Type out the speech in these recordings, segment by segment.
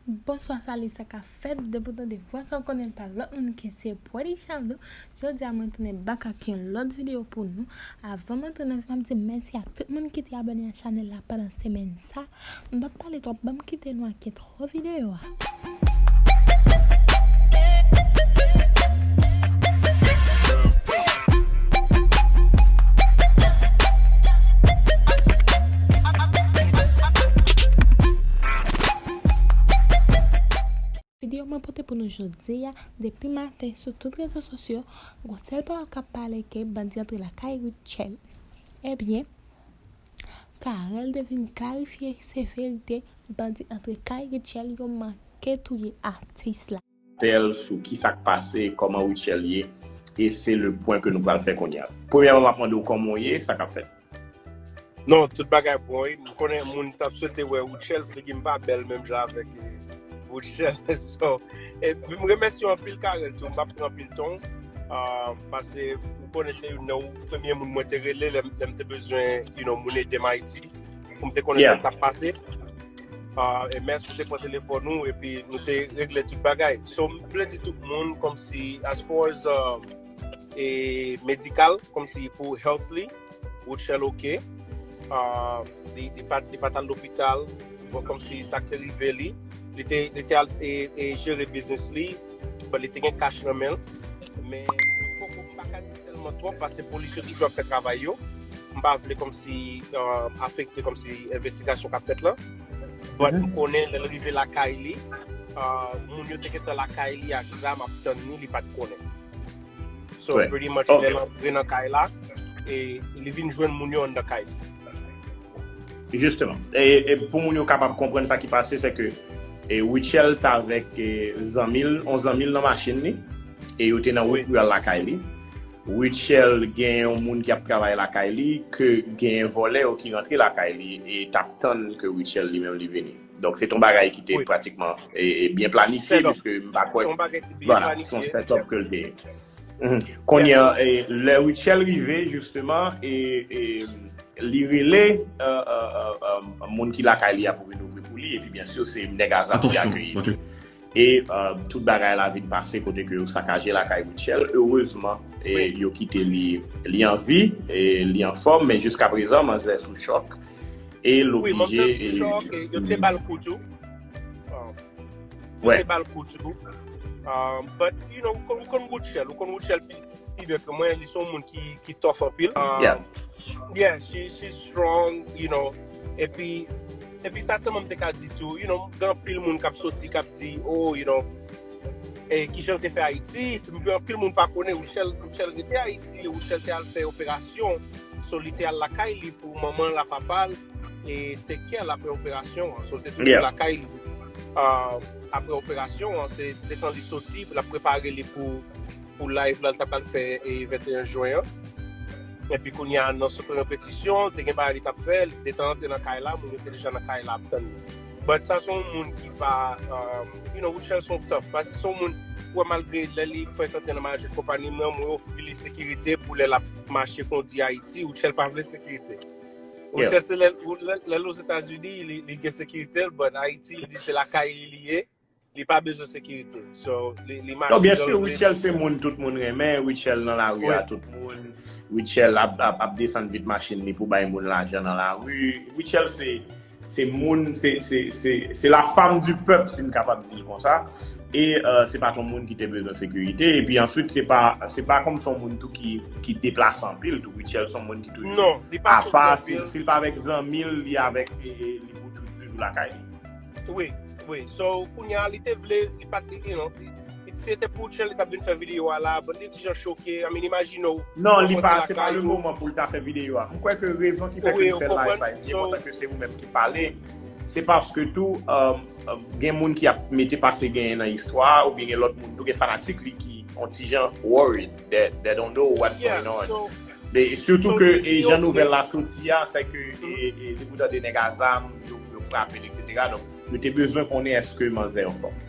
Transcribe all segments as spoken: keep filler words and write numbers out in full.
Bonswa, salut, sa k ap fèt? Depi w tande vwa sa, w konnen l pa lòt moun ke se Pretty Chaldo. Jodi a, mwen tounen back ak yon lòt videyo pou nou. Avan mwen tounen, m ap di mèsi ak tout moun ki te abòne a chanèl la pandan semèn sa. M p ap pale twòp, ban m kite nou ak entwo videyo a. Videyo mwen pote pou nou jodi a, depi maten sou tout rezo sosyo, gon sèl pawòl k ap pale ke bandi antre lakay Rutshelle. Ebyen, Carel te vin klarifye se verite, bandi antre kay Rutshelle, yo manke touye atis la. Tèl sou ki sa k pase, kòman Rutshelle ye, e se le pwen ke nou pral fè kounye a. Premyèman, m ap mande w kòman w ye, sa k ap fèt? Non, tout bagay bon, wi. M konnen moun t ap swete wè Rutshelle, figi m pa bèl menm jan avèk eh, Rutshelle. So, e, m remèsye w anpil, Carel, tou. M p ap pran anpil tan w, ah, paske ou konnen se youn nan premye moun mwen te rele lè m lè m te bezwen, you know, moun ede m Ayiti, pou m te konnen sa k t ap pase. Ah, e mèsi ou te pran telefòn ou, epi nou te regle tout bagay. So, m vle di tout moun, kòmsi, as far as um, e medikal, kòmsi pou healthly, Rutshelle oke. Ah, li, li pa t, li pa t al lopital, bon, kòmsi sa k te rive li, li te, li te al e, e jere biznis li, but li te gen cash nan men l. Men, m poko, m pa ka di tèlman twòp, paske polis yo toujou ap fè travay yo. M pa vle kòmsi, ah, afekte kòmsi envestigasyon k ap fèt lan. But m konnen lè l rive lakay li, ah, moun yo te gentan lakay li ak zam ap tann li, li pa t konnen. So, pretty much, lè l antre nan kay la, e li vin jwenn moun yo anndan kay li. Jisteman. E, e pou moun yo kapab konprann sa ki pase, se ke e Rutshelle t avèk e zanmi l, yon zanmi l nan machin li, e yo te nan wout pou y al lakay li. Rutshelle gen yon moun ki ap travay lakay li, ke gen vòlè yo ki rantre lakay li, e t ap tann ke Rutshelle li menm li vini. Donk, se t on bagay ki te pratikman e, e byen planifye, piske m pa kwè, vwala, se yon set up ke l te ye. Kounye a, e, lè Rutshelle rive, jisteman, e, e, li rele e, e, e, e, moun ki lakay li a pou vin ouvri pou li, epi byen si, se nèg a zam ki akeyi li. E e, tout bagay la vin pase kote ke yo sakaje lakay Rutshelle. Erezman, e, yo kite li, li an vi, e, li anfòm, men jiskaprezan, manzè sou chòk. E l oblije. Yo te ba l kou tou. Yo te ba l kou tou. Um, but, you know, ou konn, ou konn Rutshelle, ou konn Rutshelle pi, pi byen ke mwen, li se yon moun ki, ki tough anpil. Um, yeah, she, she's strong, you know. Epi, epi sa sèlman m te ka di tou, you know, gen anpil moun k ap soti, k ap di, oh, you know, e kijan l te fè Ayiti, anpil moun pa konnen, Rutshelle, Rutshelle rete Ayiti, Rutshelle te al fè operasyon, so li te al lakay li pou manman l ak papa l, e take care l apre operasyon an. So, l te toujou lakay li. Ah, apre operasyon an, se detan li soti, l ap prepare li pou, pou live la, l t ap al fè e venteyen jen an. Epi kounye a, nan sot repetisyon, te gen bagay li t ap fè, detan antre nan kay la, moun yo te deja nan kay la ap tann li. But sa se yon moun ki pa, um, you know, Rutshelle se yon tough. Paske se yon moun, wè, malgre lè li fenk antre nan manager konpayi m nan, mwen ofri li sekirite pou lè l ap mache kondi Ayiti, Rutshelle pa vle sekirite. Rutshelle se lè, lè, lè l Ozetazini, li, li gen sekirite l, but Ayiti, li di se lakay li li ye, li pa bezwen sekirite. So, li, li mache. Non, byen si, Rutshelle se moun tout moun renmen, Rutshelle nan lari a tout moun, Rutshelle ap, ap, ap desann vit machin li pou bay moun lajan nan lari. Rutshelle se, se moun, se, se, se, se la femme du peuple, si n kapab di l konsa. E e, se pa t yon moun ki te bezwen sekirite. Epi answit, se pa, se pa kòm se yon moun tou ki, ki deplase anpil tou. Rutshelle se yon moun ki toujou apa. Si, si l pa avèk zanmi l, li avèk, e, e, li pou tou- toujou lakay li. Wi, wi. So, kounye a, li te vle, li pa t, you know, li, li, si se te pou Rutshelle, li t ap vin fè videyo a la, but li ti jan choke. I mean, imajine w. Non, li pa, se pa le moman pou l ta fè videyo a. M kwè ke rezon ki fè ke li fè live sa, e byen kontan ke se ou menm ki pale, se paske tou, um, gen moun ki ap mete pase genyen nan istwa a, oubyen gen lòt moun tou, gen fanatik li ki on ti jan worried, they, they don't know what's going on. E sitou ke e jan nouvèl la soti a, se ke e, e, depi w tande nèg a zam, yo, yo frape l, etsetera. Donk, yo te bezwen konnen èske manzè anfòm.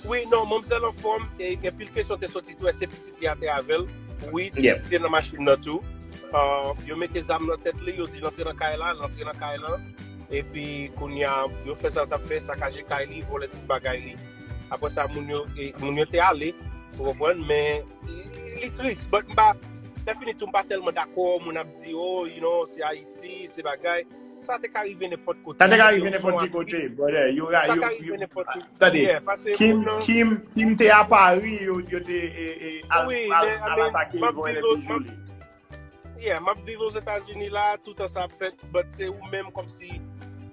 Wi, non, manmzèl anfòm, e gen pil kesyon te soti tou, èske pitit li a te avè l? Wi, ti pitit li nan machin nan tou. Ah, yo mete zam nan tèt li, yo di l antre nan kay la, l antre nan kay lan. Epi kounye a, yo fè sa yo t ap fè, sakaje kay li, vòlè tout bagay li. Apre sa, moun yo, e, moun yo te ale, ou konprann, men li, li tris, but m pa, definitely, m pa tèlman dakò, moun ap di, oh, you know, se Ayiti, se bagay. Sa te ka rive nenpòt kote. Sa te ka rive nenpòt ki kote, brother. Yo, yo, yo, tande, yeah, Kim, Kim, Kim te a Paris, yo, yo te e, e, al, al, al atake vòlè bijou li. Yeah, m ap viv Ozetazini la, toutan sa ap fèt, but se ou menm kòmsi,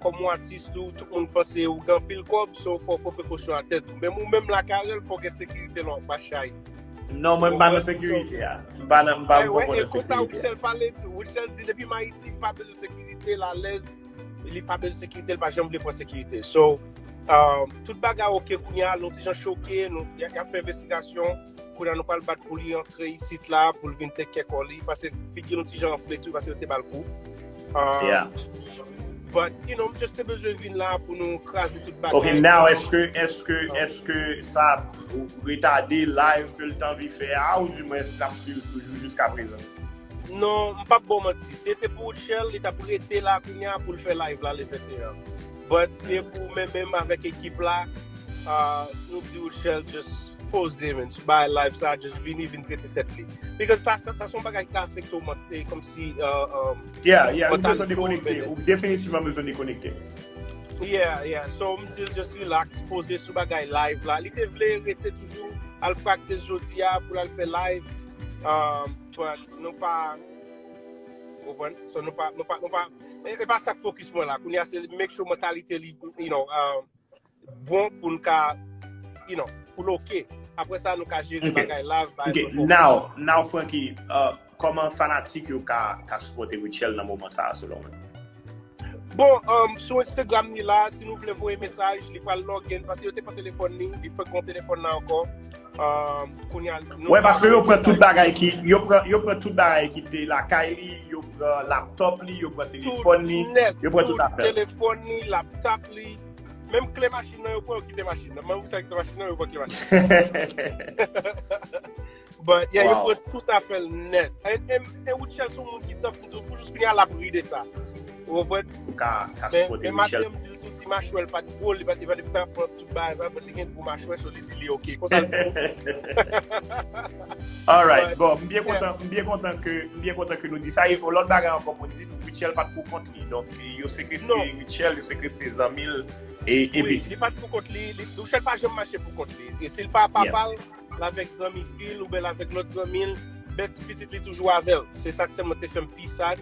kòm ou atis tou, tout moun panse ou gen anpil kòb, so fò w pran prekosyon a tèt ou. Menm ou menm lakay w, fò w gen sekirite lè w ap mache Ayiti. Non, mwen m pa nan sekirite a. M pa nan, m pa, m poko nan sekirite a. Wouchèl pale tou. Wouchèl di depi m Ayiti, m pa bezwen sekirite, l alèz. Li pa bezwen sekirite, li pa janm vle pran sekirite. So, um, tout bagay oke kounye a, l yon ti jan choke, nou, y a, y ap fè envestigasyon. Kounye a nou pral bat pou li antre isit la, pou l vin tek kè kò li, paske figi l yon ti jan anfle tou, paske yo te ba l kou. Um, but, you know, m just te bezwen vin la pou nou kraze tout bagay. Ok, now, èske, èske, èske sa retade live ke l t anvi fè a, ou di mwens l ap swiv toujou jiska prezan? Non, m p ap ba w manti. Si se te pou Rutshelle, li t ap rete la kounye a pou l fè live la le venteyen. But si se pou mwen menm avèk ekip la, ah, nou di Rutshelle just poze, man. Sou bay live sa, just vini, vin trete tèt li. Because sa, sa, sa se yon bagay ki ka afekte w ment-, e, kòmsi, uh, um, yeah, yeah, ou bezwen dekonekte. Ou definitivman bezwen dekonekte. Yeah, yeah. So, m di l just relax, poze sou bagay live la. Li te vle rete toujou, al practice jodi a pou l al fè live. Um, but nou pa, ou konprann? So, nou pa, nou pa, nou pa, e, e pa sa k focus mwen la. Kounye a, se make sure mantalite li, you know, um, bon pou n ka, you know, pou l oke. Apre sa, nou ka jere bagay live, bagay pèfòmans. Now, now, Francky, uh, kòman fanatik yo ka, ka sipòte Rutshelle nan moman sa a, selon mwen? Bon, um, sou Instagram ni la, si nou vle voye mesaj, li pral log in, paske yo te pran telefòn ni, li fèk gon telefòn nan ankò. Um, kounye a, nou... Wè, paske yo pran tout bagay ki, yo pran, yo pran tout bagay ki te lakay li, yo pran laptop li, yo pran telefòn li, yo pran tout afè. Telefòn ni, laptop li, menm kle machin nan, yo pran, yo kite machin nan. Menm ou sa ki te machin nan, yo pran kle machin nan. But, yeah, yo pran tout afè l nèt. E, e, e Rutshelle se yon moun ki tough, m di w, pou jis kounye a, l ap ri de sa. Ou konprann? Ou ka, ka sipòte Rutshelle. Men, men maten, m di l tou, si machwè l pa t gwo, li pa t, li pa t ap pran tout bagay sa, but li gen gwo machwè, so li di li oke. Konsa l di m. Alright, bon, m byen kontan, m byen kontan ke, m byen kontan ke nou di sa. E yon lòt bagay ankò pou n di, Rutshelle pa t pou kont li. Donk, yo sekwestre Rutshelle, yo sekwestre zanmi l, e, e pitit. Wi, li pa t pou kont li, li, Rutshelle pa janm mache pou kont li. E si l pa papa l, l avèk zanmi fi l oubyen l avèk lòt zanmi l, men ti pitit li toujou avè l. Se sa k sèlman te fè m pi sad,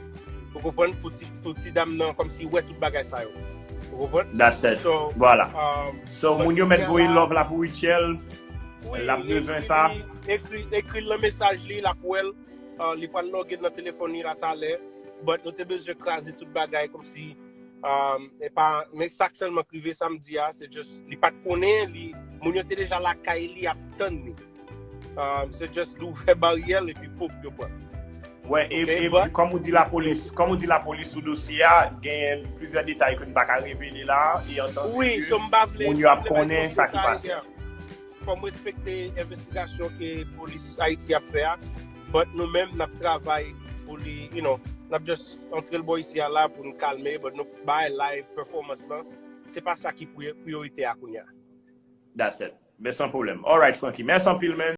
ou konprann, pou ti, pou ti dam nan kòmsi wè tout bagay sa yo. Ou konprann? That's it. So, vwala. Um, so, moun yo mèt voye love la pou Rutshelle, l ap bezwen sa. Ekri, ekri l nan mesaj li, l ap wè l. Uh, li pral log in nan telefòn li la talè. But nou te bezwen kraze tout bagay kòmsi, um, e pa, men sa k sèlman k rive samdi a, se just, li pa t konnen, li, moun yo te deja lakay li ap tann li. Um, se just li ouvè baryè l epi pop, yo pran. Wè, e, e kòm ou di lapolis, kòm ou di lapolis sou dosye a, gen plizyè detay ke n pa ka revele la, e antanke ke moun yo ap konnen sa ki pase. Fò m respekte envestigasyon ke polis Ayiti ap fè a, but nou menm n ap travay pou li, you know, n ap just antre l bò isi a la pou n kalme, but nou bay live performance lan, se pa sa ki priyo-, priyorite a kounye a. That's it. Men san pwoblèm. Alright, Francky. Mèsi anpil, man.